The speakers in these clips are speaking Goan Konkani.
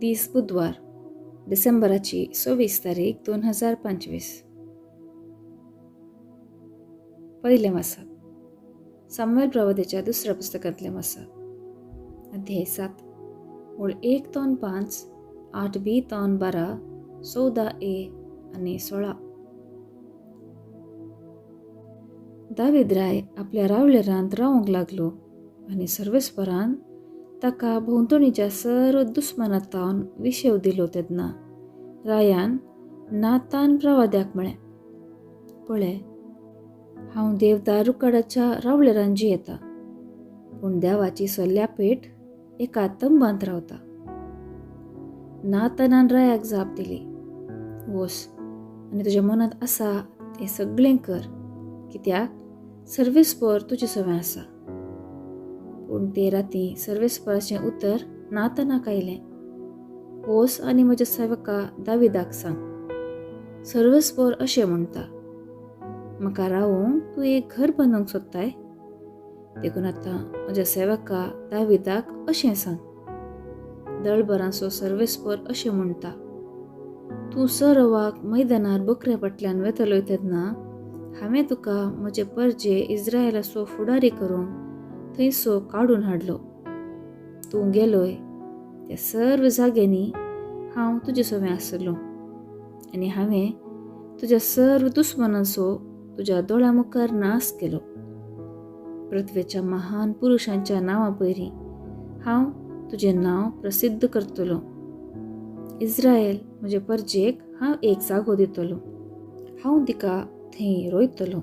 दीस बुधवार, डिसेंबराची 26 तारीख 2025. पयलें वाचप सामुएल प्रवाद्याच्या दुसऱ्या पुस्तकांतलें वाचप, अध्याय 7, ओळ 1 तावन 5, 8 बी तावन 12, 14 ए आनी 16. दावीद राय आपल्या रावळेरांत रावंक लागलो आनी सर्वेस्परान ताका भोंवतणीच्या सर्व दुस्मानां तावन विशेव दिलो. तेन्ना रायान नातान प्रवाद्याक म्हळें, पळय, हांव देवदार रुकाडाच्या रावळेरान जियेता, पूण देवाची सल्ल्या पेट एका तंबांत रावता. नातानान रायाक जाप दिली, वोस आनी तुज्या मनांत आसा तें सगळें कर, कित्याक सर्वेस्पर तुजे सवें आसा. पूण ते राती सर्वेस्पराचें उतर नातानाक आयलें, वोस आनी म्हज्या सेवका दाविदाक सांग, सर्वेस्पर अशें म्हणटा, म्हाका रावूंक तूं एक घर बांदूंक सोदताय, देखून आतां म्हज्या सेवका दाविदाक अशें सांग, दळबरांचो सर्वेस्पर अशें म्हणटा, तूं सरवाक मैदानार बकऱ्या फाटल्यान वेतलोय तेन्ना हांवें तुका म्हजे परजे इस्रायलाचो फुडारी करूंक थंयसो काडून हाडलो. तूं गेलोय त्या सर्व जाग्यांनी हांव तुजे सवें आसलो आनी हांवें तुज्या सर्व दुस्मानांचो तुज्या दोळ्यां मुखार नाश केलो. पृथ्वेच्या महान पुरुशांच्या नांवा पयलीं हांव तुजें नांव प्रसिद्ध करतलो. इस्रायल म्हजे परजेक हांव एक जागो दितलो, हांव तिका थंय रोयतलो,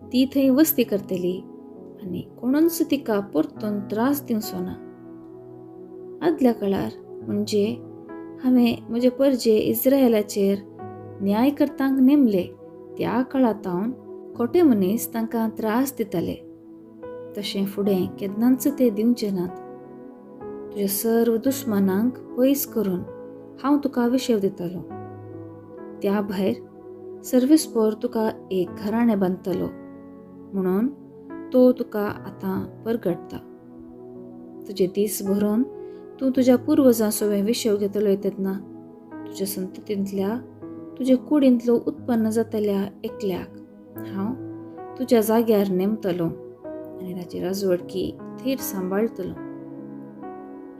ती थंय वस्ती करतली आनी कोणूच तिका परतून त्रास दिवचो ना. आदल्या काळार म्हणजे हांवें म्हजे परजे इस्रायलाचेर न्यायकर्तांक नेमले त्या काळांत खोटे मनीस तांकां त्रास दिताले, तशें फुडें केन्नाच ते दिवचे नात. तुज्या सर्व दुस्मानांक पयस करून हांव तुका विशेव दितलो. त्या भायर सर्वेस्पर तुका एक घराणें बांदतलो म्हणून तो तुका आतां परगटता. तुजे दीस भरून तूं तुज्या पुर्वजां सवें विशेव घेतलोय तेन्ना तुज्या संततींतल्या तुजे कुडींतलो उत्पन्न जातल्या एकल्याक हांव तुज्या जाग्यार नेमतलो आनी ताची राजवटकी थीर सांबाळटलो.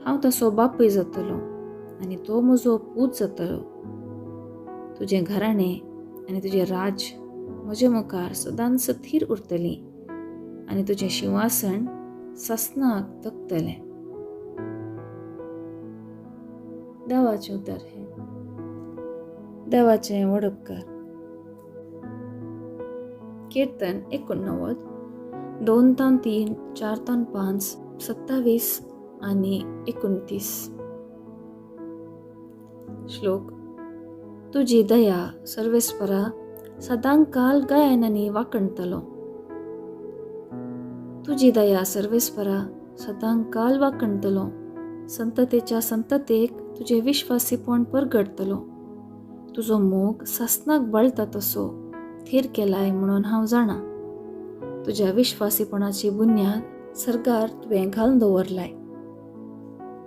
हांव ताचो बापूय जातलो आनी तो म्हजो पूत जातलो. तुजें घराणें आनी तुजें राज्य म्हजे मुखार सदांच थीर उरतलीं आनी तुजें शिंवासन सासणाक तकतलें. देवाचें उतर हें. देवाचें व्हड उपकार. कीर्तन 89, 2 तान 3, 4 तान 5, 27 आनी 29. श्लोक. तुजी दया सर्वेस्परा सदांकाल गायनांनी वाकणतलो. तुजी दया सर्वेस्परा सदांकाल वाकणतलो. संततेच्या संततेक तुजें विश्वासीपण परगटतलो. तुजो मोग सासणाक बळटा तसो थीर केलाय म्हणून हांव जाणा. तुज्या विश्वासीपणाची बुन्याद सरकार तुवें घालून दवरलाय.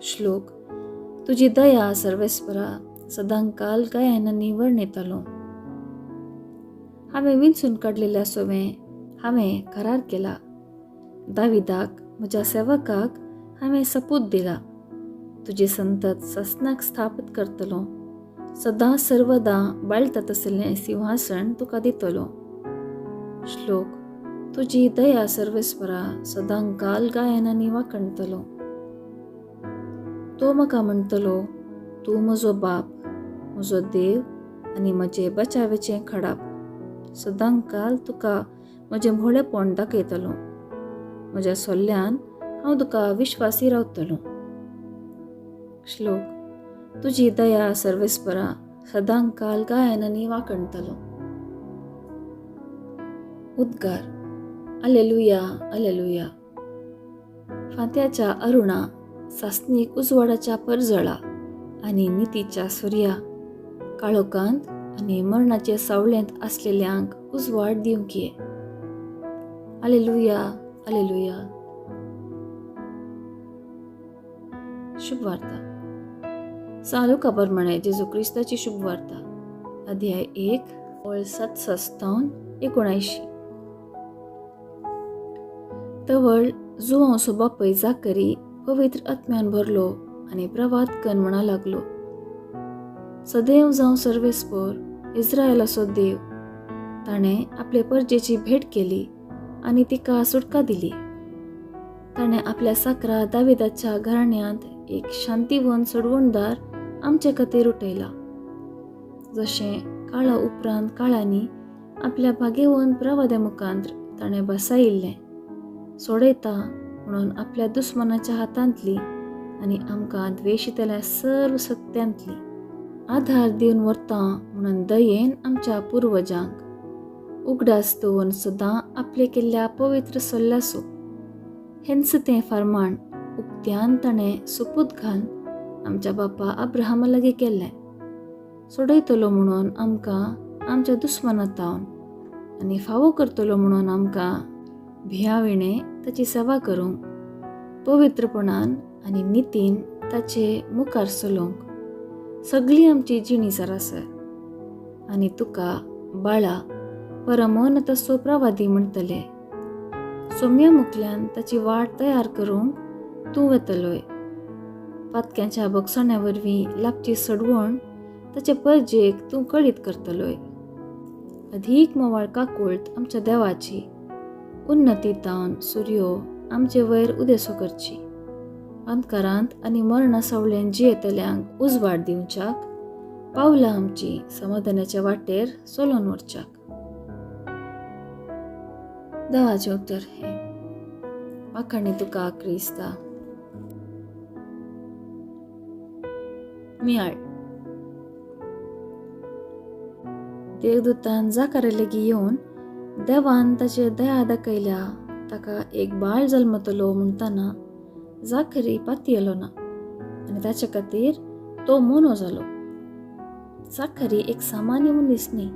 श्लोक. तुजी दया सर्वेस्परा सदांकाल गायनांनी वर्णितलो. हांवें विंचून काडलेल्या सवें हांवें करार केला. दाविदाक म्हज्या सेवकाक हांवें सपूत दिला. तुजी संतत सासणाक स्थापीत करतलो, सदां सर्वदां बाळटा तसलें सिंहासन तुका दितलो. श्लोक. तुजी दया सर्वेस्परा सदांकाल गायनांनी वाकणतलो. तो म्हाका म्हणटलो, तूं म्हजो बाप, म्हजो देव आनी म्हजें बचावेचें खडाप. सदांकाल तुका म्हजें भोळेपण दाखयतलो. म्हज्या सोल्ल्यान हांव तुका विश्वासी रावतलो. श्लोक. तुजी दया सर्वेस्परा सदांकाल गायनांनी वाकणतलो. उद्गार. Alleluia, alleluia. फांत्याच्या अरुणा, सासणीक उजवाडाच्या परजळा आनी नितीच्या सुर्या, काळोखांत आनी मरणाचे सावळेंत आसलेल्यांक उजवाड दिवंक ये. Alleluia, alleluia. शुभ वार्ता. सां लुका प्रमाणे जेजू क्रिस्ताची शुभवार्ता, अध्याय 1, ओळ 7 79. तवळ जुवांसो बापय जाकरी पवित्र आत्म्यान भरलो आनी प्रवाद कन म्हणा लागलो, सदैव जावं सर्वेस्पोर इस्रायलाचो देव, ताणें आपले परजेची भेट केली आनी तिका सुटका दिली. ताणें आपल्या साकरा दाविदाच्या घराण्यांत एक शांतीवन सोडवणदार आमचे खातीर उठयला, जशें काळा उपरांत काळांनी आपल्या भागेवन प्रवाद्या मुखांत ताणें बसायिल्लें, सोडयता म्हणून आपल्या दुस्मानाच्या हातांतली आनी आमकां द्वेशितल्या सर्व सत्यांतली आधार दिवन व्हरता म्हणून दयेन आमच्या पुर्वजांक उगडास दवरून सदां आपले केल्ल्या पवित्र सल्ल्यासो हेंच तें फरमाण उक्त्यान ताणें सोपूत घालून आमच्या बापा अब्राहमा लागीं केल्लें, सोडयतलो म्हणून आमकां आमच्या दुस्माना तावन आनी फावो करतलो म्हणून आमकां भियाविणें ताची सेवा करूंक पवित्रपणान आनी नितीन ताचे मुखार चलोवंक सगळी आमची जिणी सरासर. आनी तुका बाळा परमन तसो प्रवादी म्हणटले, सोम्या मुखल्यान ताची वाट तयार करूंक तूं वेतलोय. पातक्यांच्या बक्षाण्या वरवीं लाबची सडवण ताचे परजेक तूं कळीत करतलोय. अधीक मोवाळ काकुळत आमच्या देवाची उन्नती तावन सुर्यो आमचे वयर उदेसो करची, अंधकारांत आनी मरणा सावळेन जियेतल्यांक उजवाड दिवच्याक पावलां आमची समाधानाच्या वाटेर चलोवन व्हरच्याक. देवाचें उतर हें. वाखाणी तुका क्रिस्ता. नियाळ. देवदूतान जाकारे लागीं येवन देवान ताचे दया दाखयल्या, ताका एक बाळ जल्मतलो म्हणटना जाकरी पातयेलो ना आनी ताचे खातीर तो मोनो जालो. जाकरी एक सामान्य मनीस न्ही,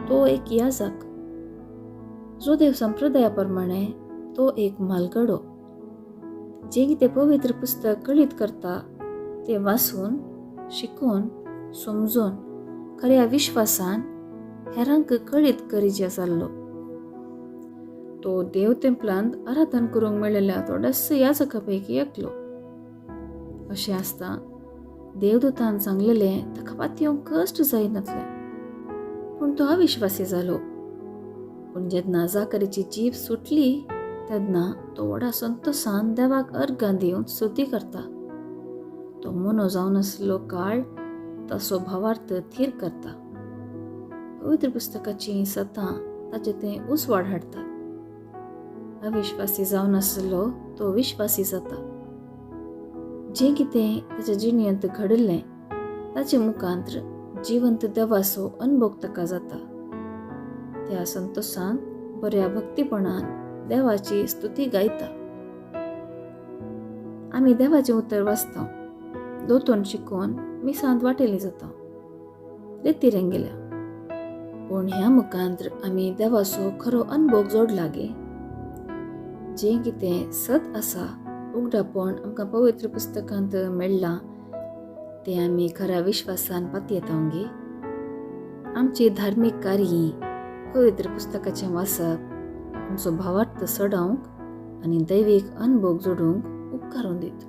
तो एक याजक. जो देव संप्रदाया प्रमाणे तो एक म्हालगडो, जें कितें पवित्र पुस्तक कळीत करता तें वाचून, शिकून, समजून खऱ्या विश्वासान हेरांक कळीत करीचे जाल्लो. तो देव तेंपलांत आराधन करूंक मेळिल्ल्या थोड्याच याजका पैकी एकलो. अशें आसता देवदूतान सांगलेलें ताका पातयेवंक कश्ट जायनातलें, पूण तो अविश्वासी जालो. पूण जेन्ना जाकरीची जीब सुटली तेन्ना तो व्हडा संतोसान देवाक अर्गां दिवन स्तुती करता. तो मोनो जावन आसलो काळ ताचो भावार्थ थीर करता. पवित्र पुस्तकाचीं सतां ताचे तें उजवाड हाडटात. अविश्वासी जावन आसलो तो विश्वासी जाता. जें कितें ताच्या जिणेंत घडिल्लें ताचे मुखांत्र जिवंत देवाचो अनुभव ताका जाता. त्या संतोसान बऱ्या भक्तीपणान देवाची स्तुती गायता. आमी देवाचें उतर वाचता, दोतोन शिकोवन मिसांत वाटेली जाता, रेती रेंगेल्या. पूण ह्या मुखांत्र आमी देवाचो खरो अनुभव जोडला गे. जें कितें सत आसा उगडापण आमकां पवित्र पुस्तकांत मेळ्ळां तें आमी खऱ्या विश्वासान पातयेता गे. आमची धार्मीक कार्य, पवित्र पुस्तकाचें वाचप आमचो भावार्थ चडावंक आनी दैवीक अनुभव जोडूंक उपकारून दित.